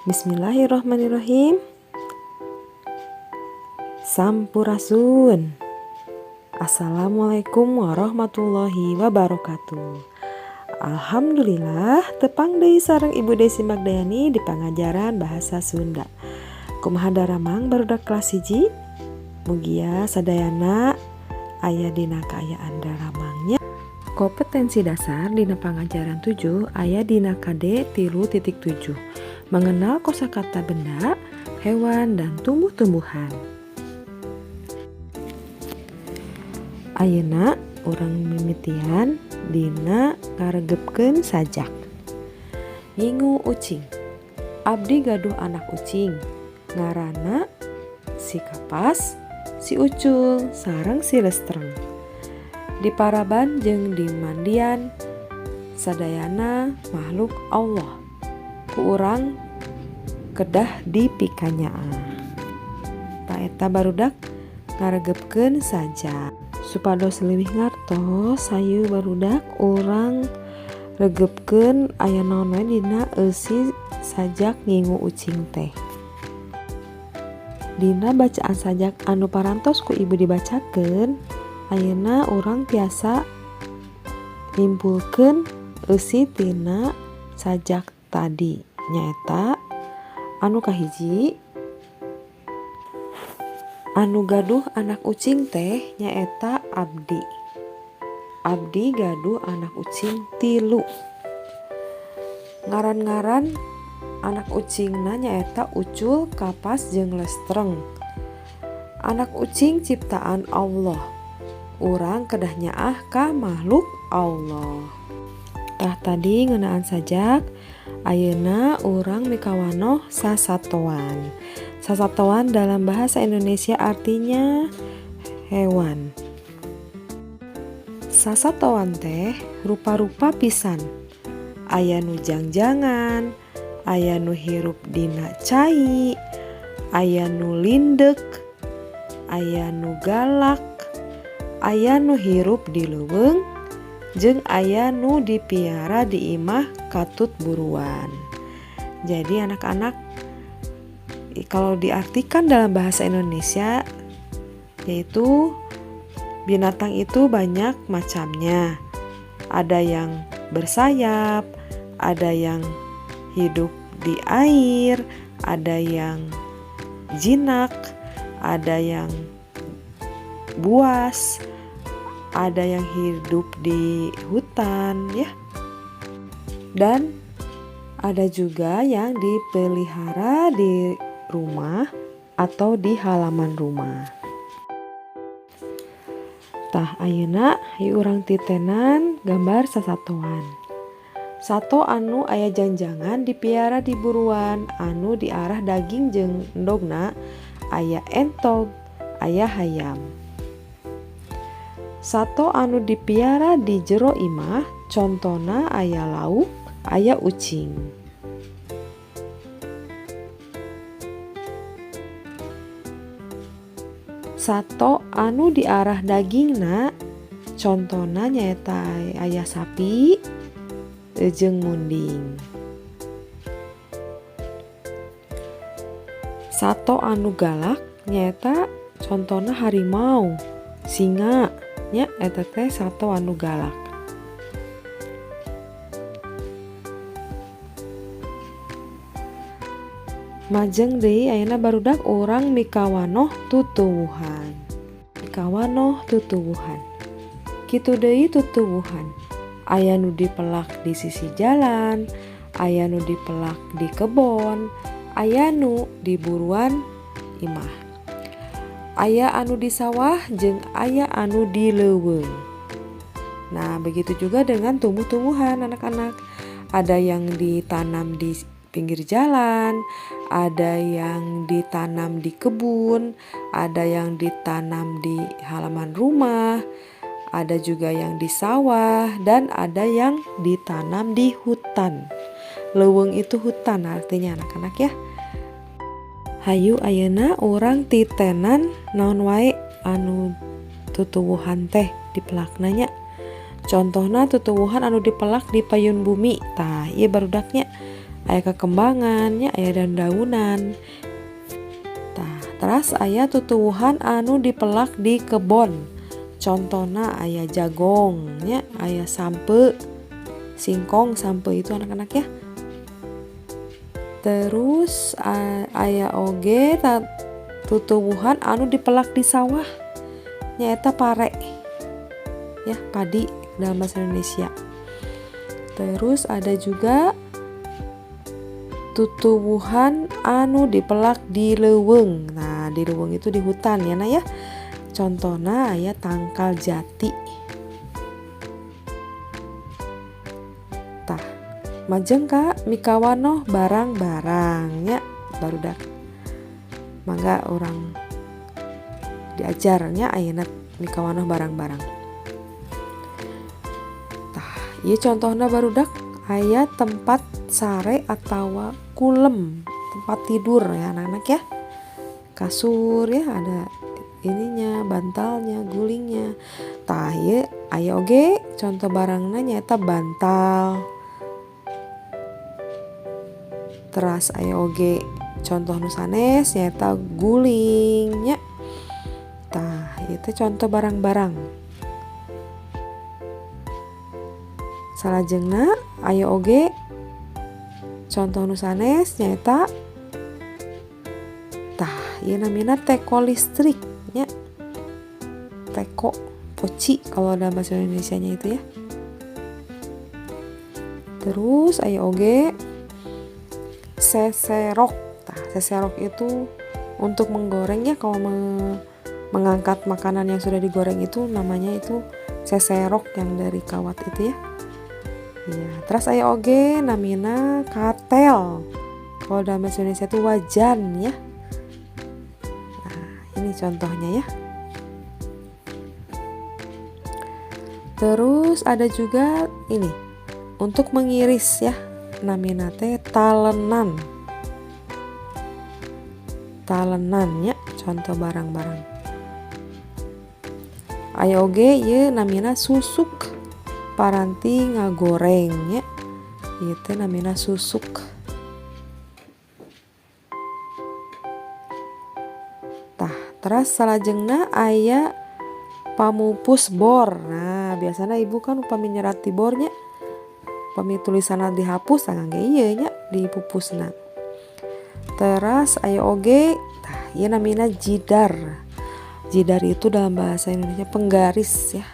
Bismillahirrahmanirrahim. Sampurasun. Assalamualaikum warahmatullahi wabarakatuh. Alhamdulillah tepang deui sareng Ibu Desi Magdayani di pangajaran bahasa Sunda. Kumaha daramang barudak kelas 1? Mugia sadayana aya dina kaayaan daramangnya. Kompetensi dasar dina pangajaran 7 aya dina KD 3.7. Mengenal kosakata benda, hewan, dan tumbuh-tumbuhan. Ayeuna urang mimitian dina ngaregepkeun sajak. Ngingu ucing. Abdi gaduh anak ucing. Ngaranna si Kapas, si Ucul, sareng si Lestreng. Di paraban jeung di mandian sadayana makhluk Allah. Ku urang kedah dipikanyaah. Tah eta barudak ngaregepkeun sajak. Supados leuwih ngartos hayu barudak urang regepkeun aya naon wae dina eusi sajak ngingu ucing teh. Dina bacaan sajak anu parantos ku ibu dibacakeun, ayeuna urang tiasa nyimpulkeun eusi tina sajak tadi, nyaeta anu kahiji, anu gaduh anak ucing teh nyaeta abdi. Abdi gaduh anak ucing 3. Ngaran-ngaran anak ucingna nyaeta Ucul, Kapas, jeung Lestreng. Anak ucing ciptaan Allah. Urang kedah nyaah ka makhluk Allah. Tah tadi ngeunaan sajak, ayeuna urang mikawanoh sasatoan. Sasatoan dalam bahasa Indonesia artinya hewan. Sasatoan teh rupa-rupa pisan. Aya nu jangjangan, aya nu hirup dina cai, aya nu lindek, aya nu galak, aya nu hirup di leuweung, jeung aya nu dipiara di imah katut buruan. Jadi anak-anak, kalau diartikan dalam bahasa Indonesia yaitu binatang itu banyak macamnya. Ada yang bersayap, ada yang hidup di air, ada yang jinak, ada yang buas, ada yang hidup di hutan ya. Dan ada juga yang dipelihara di rumah atau di halaman rumah. Tah ayeuna hayu urang titenan gambar sasatoan. Sato anu aya janjangan dipiara di buruan anu diarah daging jeung endogna aya entog, aya hayam. Sato anu dipiara di jero imah contona aya lauk, aya ucing. Sato anu diarah dagingna contona nyaeta aya sapi jeung munding. Sato anu galak nyaeta contona harimau, singa nya eta teh sato anu galak. Majeng deui ayeuna barudak urang mikawanoh tutuwuhan. Mikawanoh tutuwuhan. Kitu deui tutuwuhan. Aya nu dipelak di sisi jalan, aya nu dipelak di kebon, aya nu di buruan imah. Aya anu di sawah jeung aya anu di leuweung. Nah, begitu juga dengan tumbuh-tumbuhan anak-anak. Ada yang ditanam di pinggir jalan, ada yang ditanam di kebun, ada yang ditanam di halaman rumah, ada juga yang di sawah, dan ada yang ditanam di hutan. Leuweung itu hutan artinya anak-anak ya. Hayu ayeuna urang titenan naon wae anu tutuwuhan teh dipelakna nya. Contohna tutuwuhan anu dipelak di payun bumi. Tah, ieu barudaknya Aya kekembangan nya, aya daun-daunan. Tah, teras aya tutuwuhan anu dipelak di kebon. Contohna aya jagong nya, aya sampe, singkong, sampe itu anak-anak ya. Terus aya oge tutuwuhan anu dipelak di sawah, nyaeta pare ya, padi dalam bahasa Indonesia. Terus ada juga tutuwuhan anu dipelak di leuweung. Nah, di leuweung itu di hutan ya, nah ya. Contohna aya tangkal jati. Tah, majeng ka mikawanoh barang-barang nya barudak. Mangga urang diajarnya ayeuna mikawanoh barang-barang. Tah, ieu contohna barudak aya tempat sare atawa kulem, tempat tidur ya anak-anak ya. Kasur ya, ada ininya, bantalnya, gulingnya. Tah, ieu aya oge contoh barangna nyaeta bantal. Teras aya oge contoh nu sanes nyaeta guling nya. Tah, ieu teh contoh barang-barang. Salajengna aya oge contoh nu sanes nyaeta tah ieu namina teko listrik nya. Teko poci kalau dalam bahasa Indonesianya itu ya. Terus aya oge seserok. Tah, seserok itu untuk menggoreng ya, kalau mengangkat makanan yang sudah digoreng itu namanya itu seserok yang dari kawat itu ya. Ya, terus aya oge namina katel. Kalau dalam bahasa Indonesia itu wajan ya. Nah, ini contohnya ya. Terus ada juga ini untuk mengiris ya, namina teh talenan. Talenan ya, contoh barang-barang. Aya oge ieu namina susuk, paranti ngagoreng nya. Ieu teh namina susuk. Tah, teras salajengna aya pamupus bor. Nah, biasana ibu kan upami nyerat di bornya, upami tulisanna dihapus ngangge ieu nya, dipupusna. Teras aya oge tah ieu namina jidar. Jidar itu dalam bahasa Indonesia penggaris ya.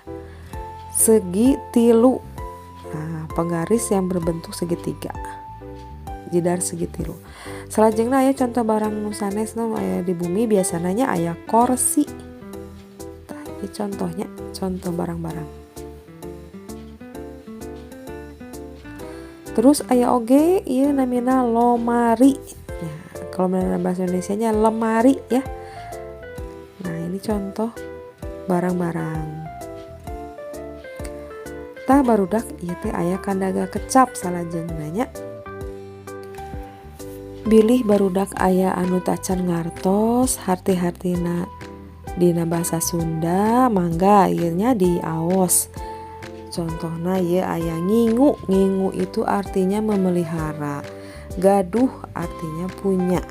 Segi tilu. Nah, penggaris yang berbentuk segitiga. Jidar segi tilu. Salajengna aya contoh barang nu sanesna aya di bumi biasana nya aya korsi. Tah, ieu contohnya, contoh barang-barang. Terus aya oge ieu namina lomari. Nah, kalau dalam bahasa Indonesianya lemari ya. Nah, ini contoh barang-barang. Tah barudak ieu teh aya kandaga kecap salajengna nya. Bilih barudak aya anu tacan ngartos harti-hartina dina bahasa Sunda mangga ieu nya diaos. Contohna ieu aya ngingu. Ngingu itu artinya memelihara. Gaduh artinya punya.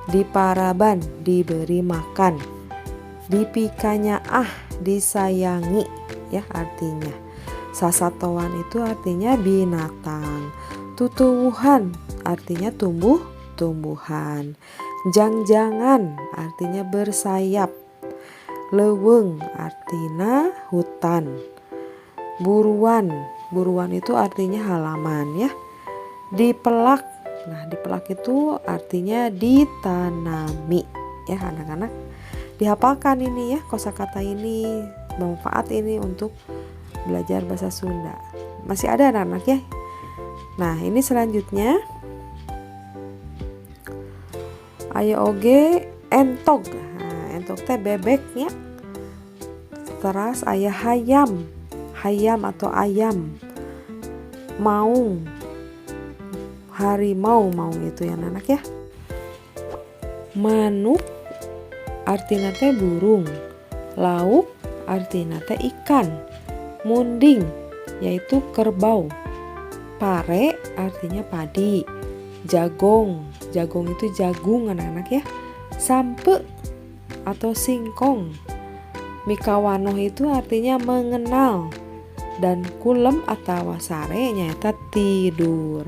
Diparaban diberi makan. Dipikanyaah disayangi ya artinya. Sasatoan itu artinya binatang. Tutuwuhan artinya tumbuh-tumbuhan. Jangjangan artinya bersayap. Leuweung artinya hutan. Buruan, buruan itu artinya halaman ya. Dipelak, nah dipelak itu artinya ditanami ya anak-anak. Dihafalkan ini ya kosakata ini, bermanfaat ini untuk belajar bahasa Sunda. Masih ada anak-anak ya. Nah, ini selanjutnya aya oge entog. Nah, entog teh bebeknya. Teras aya hayam, hayam atau ayam. Maung, harimau, maung itu ya anak ya. Manuk artinya teh burung. Lauk artinya teh ikan. Munding yaitu kerbau. Pare artinya padi. Jagong, jagong itu jagung anak-anak ya. Sampeu atau singkong. Mikawanoh itu artinya mengenal, dan kulem atau sare nyaeta tidur.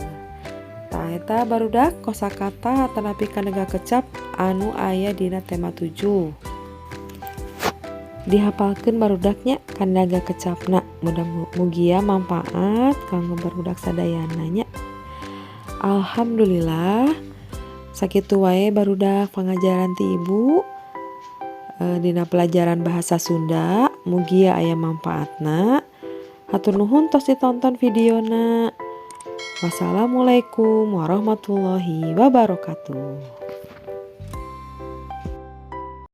Tah, eta barudak kosakata atanapi kandaga kecap anu aya dina tema 7. Dihafalkeun barudak nya kandaga kecapna, mudah mugia manfaat kanggo barudak sadayana nya. Alhamdulillah, sakitu wae barudak pangajaran ti ibu dina pelajaran bahasa Sunda, mugia aya manfaatna. Hatur nuhun tos ditonton videona. Wassalamualaikum warahmatullahi wabarakatuh.